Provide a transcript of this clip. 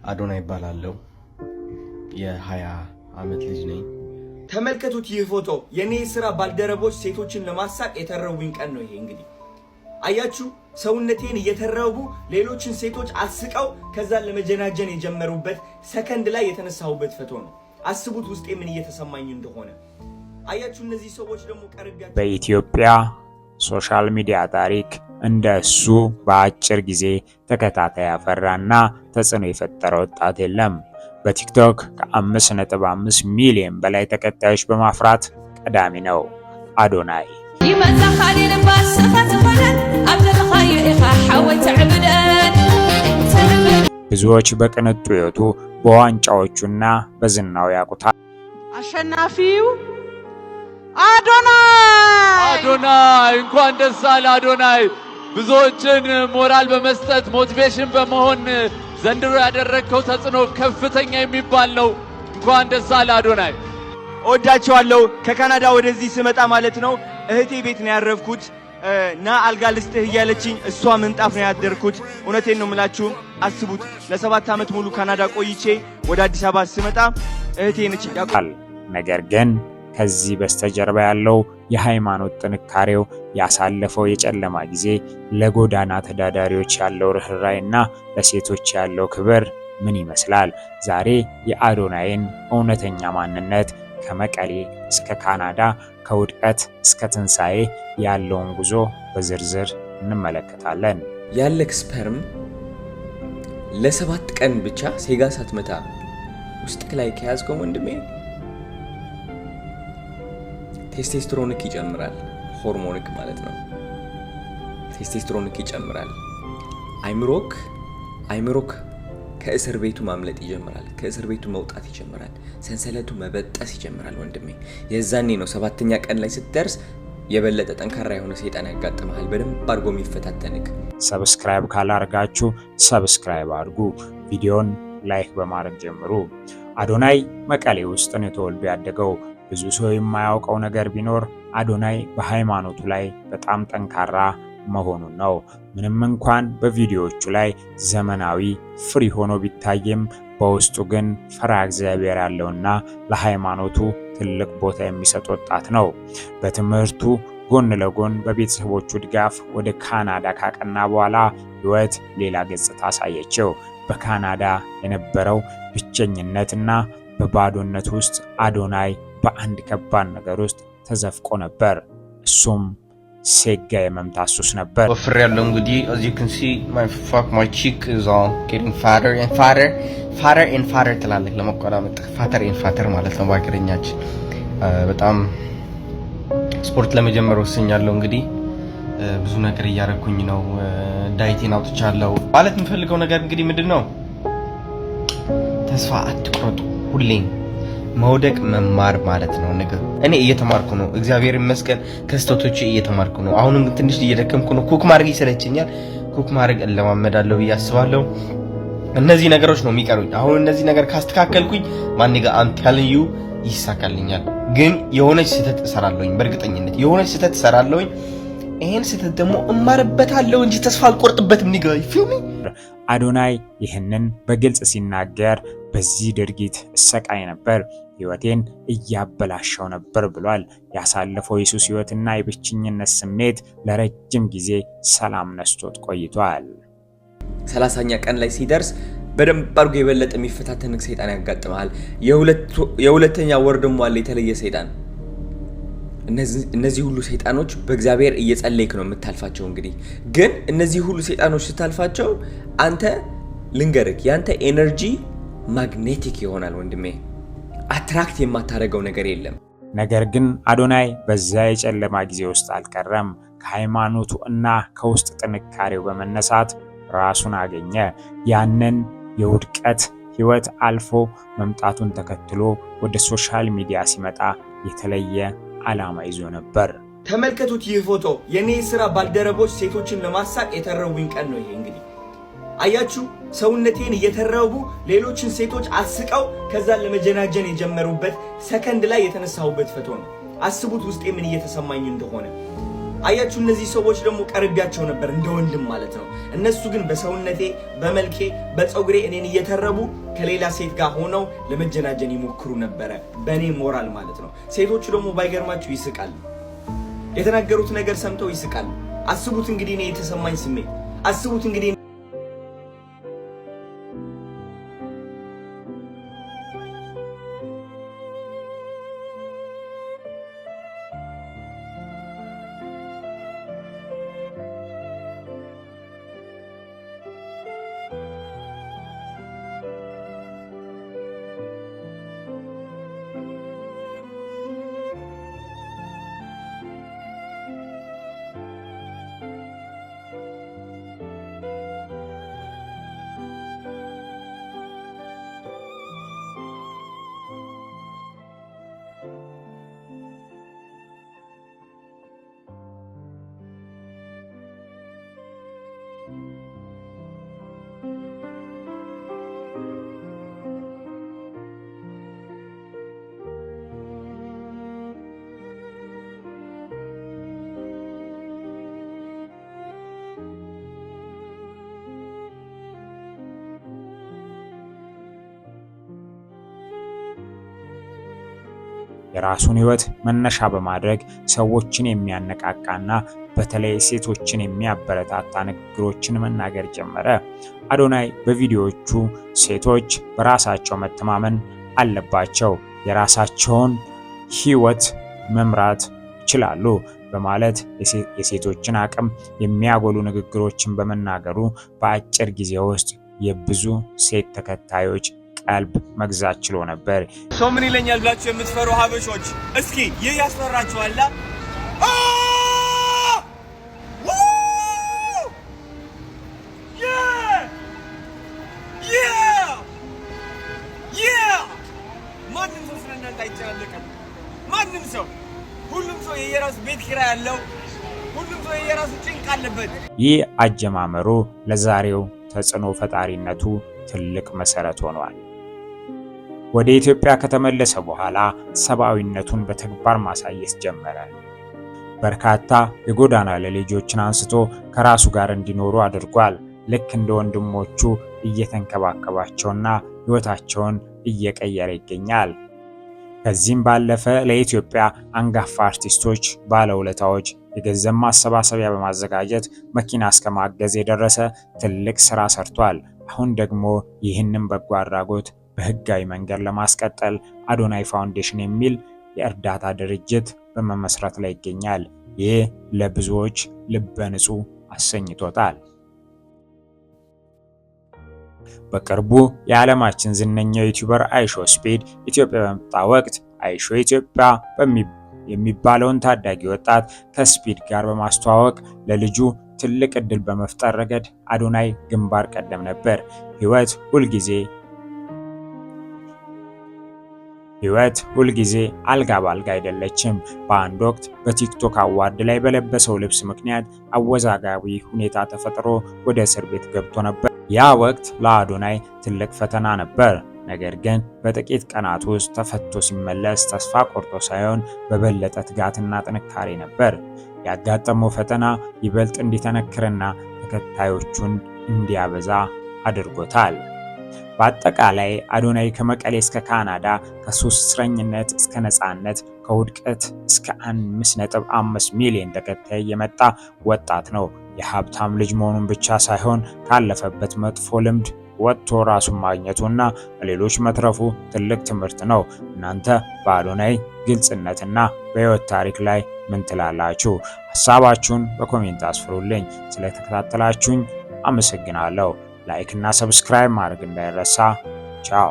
አዶናይ እባላለሁ። የ20 ዓመት ልጅ ነኝ። ተመልከቱት፣ ይህ ፎቶ የኔ የስራ ባልደረቦች ሴቶችን ለማሳቅ የተረቡኝ ቀን ነው። ይሄ እንግዲህ አያችሁ፣ ሰውነቴን እየተረቡ ሌሎችን ሴቶች አስቀው ከዛ ለመጀናጀን የጀመሩበት ሰከንድ ላይ የተነሳሁበት ፎቶ ነው። አስቡት ውስጤ ምን እየተሰማኝ እንደሆነ። አያችሁ፣ እነዚህ ሰዎች ደግሞ ቀርቢያቸው በኢትዮጵያ social media ታሪክ እንደ እሱ በአጭር ጊዜ ተከታታይ ያፈራና ተጽዕኖ የፈጠረ ወጣት የለም። በቲክቶክ ከ5.5 ሚሊዮን በላይ ተከታዮች በማፍራት ቀዳሚ ነው። አዶናይ ይመጻኻ ልባስኻ ትኾነን ኣብ ዘለኻዮ ኢኻ ሓወይ ትዕብደን። ብዙዎች በቅንጡ ሕይወቱ፣ በዋንጫዎቹና በዝናው ያውቁታል። አሸናፊው አዶናይ! አዶናይ፣ እንኳን ደስ አለህ አዶናይ። ብዙዎችን ሞራል በመስጠት፣ motivation በመሆን ዘንድሮ ያደረግከው ተጽዕኖ ከፍተኛ የሚባል ነው። እንኳን ደስ አለህ አዶናይ። እወዳቸዋለሁ። ከካናዳ ወደዚህ ስመጣ ማለት ነው እህቴ ቤት ነው ያረፍኩት። ና አልጋ ልስጥህ እያለችኝ እሷ ምንጣፍ ነው ያደርኩት። እውነቴን ነው የምላችሁ። አስቡት፣ ለ7 ዓመት ሙሉ ካናዳ ቆይቼ ወደ አዲስ አበባ ስመጣ እህቴ ነች ነገር ግን ከዚህ በስተጀርባ ያለው የሃይማኖት ጥንካሬው፣ ያሳለፈው የጨለማ ጊዜ፣ ለጎዳና ተዳዳሪዎች ያለው ርኅራኄና ለሴቶች ያለው ክብር ምን ይመስላል? ዛሬ የአዶናይን እውነተኛ ማንነት፣ ከመቀሌ እስከ ካናዳ፣ ከውድቀት እስከ ትንሣኤ ያለውን ጉዞ በዝርዝር እንመለከታለን። ያለክ sperm ለ7 ቀን ብቻ ሴጋ ሳትመታ ውስጥክ ላይ ከያዝከው ወንድሜ ቴስቴስትሮንክ ይጨምራል። ሆርሞንክ ማለት ነው። ቴስቴስትሮንክ ይጨምራል። አይምሮክ ከእስር ቤቱ ማምለጥ ይጀምራል። ከእስር ቤቱ መውጣት ይጀምራል። ሰንሰለቱ መበጠስ ይጀምራል ወንድሜ። የዛኔ ነው ሰባተኛ ቀን ላይ ስትደርስ የበለጠ ጠንካራ የሆነ ሰይጣን ያጋጥመሃል፣ በደንብ አድርጎ የሚፈታተንክ። Subscribe ካላርጋችሁ subscribe አድርጉ። ቪዲዮን like በማድረግ ጀምሩ። አዶናይ መቀሌ ውስጥ ነው ተወልዶ ያደገው። ብዙ ሰው የማያውቀው ነገር ቢኖር አዶናይ በሃይማኖቱ ላይ በጣም ጠንካራ መሆኑን ነው። ምንም እንኳን በቪዲዮዎቹ ላይ ዘመናዊ፣ free ሆኖ ቢታይም በውስጡ ግን ፈሪሃ እግዚአብሔር ያለውና ለሃይማኖቱ ትልቅ ቦታ የሚሰጥ ወጣት ነው። በትምህርቱ ጎን ለጎን በቤተሰቦቹ ድጋፍ ወደ ካናዳ ካቀና በኋላ ሕይወት ሌላ ገጽታ አሳየችው። በካናዳ የነበረው ብቸኝነትና በባዶነት ውስጥ አዶናይ በአንድ ከባድ ነገር ውስጥ ተዘፍቆ ነበር። እሱም ሴጋ የመምታት ሱስ ነበር። ወፍር ያለው እንግዲህ as you can see, my fuck, my cheek is all getting fatter and fatter, fatter and fatter ትላለህ ለመቆላመጥ፣ fatter and fatter ማለት ነው በሀገረኛችን። በጣም ስፖርት ለመጀመር ወስኛለሁ። እንግዲህ ብዙ ነገር እያደረኩኝ ነው። Diet ኤን አውጥቻለሁ። ማለት የምፈልገው ነገር እንግዲህ ምንድን ነው? ተስፋ አትቁረጡ። ሁሌም መውደቅ መማር ማለት ነው። ነገር እኔ እየተማርኩ ነው፣ እግዚአብሔር ይመስገን። ከስህተቶቼ እየተማርኩ ነው። አሁንም ትንሽ እየደከምኩ ነው። Cook ማድረግ ይሰለቸኛል። Cook ማድረግ እለማመዳለሁ ብዬ አስባለሁ። እነዚህ ነገሮች ነው የሚቀሩኝ። አሁን እነዚህ ነገር ካስተካከልኩኝ my nigga, I'm telling you, ይሳካልኛል። ግን የሆነች ስህተት እሰራለሁኝ፣ በእርግጠኝነት የሆነች ስህተት እሰራለሁኝ። ይሄን ስህተት ደግሞ እማርበታለሁ እንጂ ተስፋ አልቆርጥበትም። Nigga, feel me? አዶናይ ይህንን በግልጽ ሲናገር በዚህ ድርጊት እሰቃይ ነበር፣ ህይወቴን እያበላሸው ነበር ብሏል። ያሳለፈው የሱስ ህይወትና የብቸኝነት ስሜት ለረጅም ጊዜ ሰላም ነስቶት ቆይቷል። 30ኛ ቀን ላይ ሲደርስ በደንብ አድርጎ የበለጠ የሚፈታተንክ ሰይጣን ያጋጥመሃል። የሁለተኛ ወር ደግሞ አለ የተለየ ሰይጣን። እነዚህ ሁሉ ሰይጣኖች በእግዚአብሔር እየጸለይክ ነው የምታልፋቸው። እንግዲህ ግን እነዚህ ሁሉ ሰይጣኖች ስታልፋቸው አንተ ልንገርክ፣ ያንተ energy magnetic ይሆናል ወንድሜ። Attract የማታደርገው ነገር የለም። ነገር ግን አዶናይ በዚያ የጨለማ ጊዜ ውስጥ አልቀረም። ከሃይማኖቱ እና ከውስጥ ጥንካሬው በመነሳት ራሱን አገኘ። ያንን የውድቀት ህይወት አልፎ መምጣቱን ተከትሎ ወደ social media ሲመጣ የተለየ ዓላማ ይዞ ነበር። ተመልከቱት፣ ይህ ፎቶ የኔ የስራ ባልደረቦች ሴቶችን ለማሳቅ የተረቡኝ ቀን ነው። ይሄ እንግዲህ አያችሁ፣ ሰውነቴን እየተረቡ ሌሎችን ሴቶች አስቀው ከዛ ለመጀናጀን የጀመሩበት ሰከንድ ላይ የተነሳሁበት ፎቶ ነው። አስቡት ውስጤ ምን እየተሰማኝ እንደሆነ። አያችሁ፣ እነዚህ ሰዎች ደግሞ ቀርቢያቸው ነበር እንደ ወንድም ማለት ነው። እነሱ ግን በሰውነቴ፣ በመልኬ፣ በፀጉሬ እኔን እየተረቡ ከሌላ ሴት ጋር ሆነው ለመጀናጀን ይሞክሩ ነበረ፣ በእኔ ሞራል ማለት ነው። ሴቶቹ ደግሞ ባይገርማችሁ ይስቃል። የተናገሩት ነገር ሰምተው ይስቃል። አስቡት እንግዲህ እኔ የተሰማኝ ስሜት አስቡት እንግዲህ። የራሱን ሕይወት መነሻ በማድረግ ሰዎችን የሚያነቃቃና በተለይ ሴቶችን የሚያበረታታ ንግግሮችን መናገር ጀመረ። አዶናይ በቪዲዮዎቹ ሴቶች በራሳቸው መተማመን አለባቸው፣ የራሳቸውን ሕይወት መምራት ይችላሉ በማለት የሴቶችን አቅም የሚያጎሉ ንግግሮችን በመናገሩ በአጭር ጊዜ ውስጥ የብዙ ሴት ተከታዮች ቀልብ መግዛት ችሎ ነበር። ሰው ምን ይለኛል ብላችሁ የምትፈሩ ሀበሾች እስኪ ይህ ያስፈራችኋላ? ማንም ሰው ስለ እናንተ አይጨናነቅም። ማንም ሰው፣ ሁሉም ሰው የየራሱ ቤት ኪራይ አለው። ሁሉም ሰው የየራሱ ጭንቅ አለበት። ይህ አጀማመሩ ለዛሬው ተጽዕኖ ፈጣሪነቱ ትልቅ መሰረት ሆኗል። ወደ ኢትዮጵያ ከተመለሰ በኋላ ሰብአዊነቱን በተግባር ማሳየት ጀመረ። በርካታ የጎዳና ላይ ልጆችን አንስቶ ከራሱ ጋር እንዲኖሩ አድርጓል። ልክ እንደ ወንድሞቹ እየተንከባከባቸውና ሕይወታቸውን እየቀየረ ይገኛል። ከዚህም ባለፈ ለኢትዮጵያ አንጋፋ አርቲስቶች ባለውለታዎች የገንዘብ ማሰባሰቢያ በማዘጋጀት መኪና እስከ ማገዝ የደረሰ ትልቅ ስራ ሰርቷል። አሁን ደግሞ ይህንን በጎ አድራጎት በህጋዊ መንገድ ለማስቀጠል አዶናይ ፋውንዴሽን የሚል የእርዳታ ድርጅት በመመስረት ላይ ይገኛል። ይህ ለብዙዎች ልበ ንጹህ አሰኝቶታል። በቅርቡ የዓለማችን ዝነኛው YouTuber አይሾ ስፒድ ኢትዮጵያ በመጣ ወቅት አይሾ ኢትዮጵያ የሚባለውን ታዳጊ ወጣት ከስፒድ ጋር በማስተዋወቅ ለልጁ ትልቅ እድል በመፍጠር ረገድ አዶናይ ግንባር ቀደም ነበር። ህይወት ሁልጊዜ አልጋ ባልጋ አይደለችም። በአንድ ወቅት በቲክቶክ award ላይ በለበሰው ልብስ ምክንያት አወዛጋቢ ሁኔታ ተፈጥሮ ወደ እስር ቤት ገብቶ ነበር። ያ ወቅት ለአዶናይ ትልቅ ፈተና ነበር። ነገር ግን በጥቂት ቀናት ውስጥ ተፈቶ ሲመለስ ተስፋ ቆርጦ ሳይሆን በበለጠ ትጋትና ጥንካሬ ነበር። ያጋጠመው ፈተና ይበልጥ እንዲጠነክርና ተከታዮቹን እንዲያበዛ አድርጎታል። በአጠቃላይ አዶናይ ከመቀሌ እስከ ካናዳ፣ ከሱስ እስረኝነት እስከ ነፃነት፣ ከውድቀት እስከ 5.5 ሚሊዮን ተከታይ የመጣ ወጣት ነው። የሀብታም ልጅ መሆኑን ብቻ ሳይሆን ካለፈበት መጥፎ ልምድ ወጥቶ ራሱን ማግኘቱና ለሌሎች መትረፉ ትልቅ ትምህርት ነው። እናንተ በአዶናይ ግልጽነትና በሕይወት ታሪክ ላይ ምን ትላላችሁ? ሀሳባችሁን በ comment አስፍሩልኝ። ስለተከታተላችሁኝ አመሰግናለሁ። Like እና subscribe ማድረግ እንዳይረሳ። ቻው።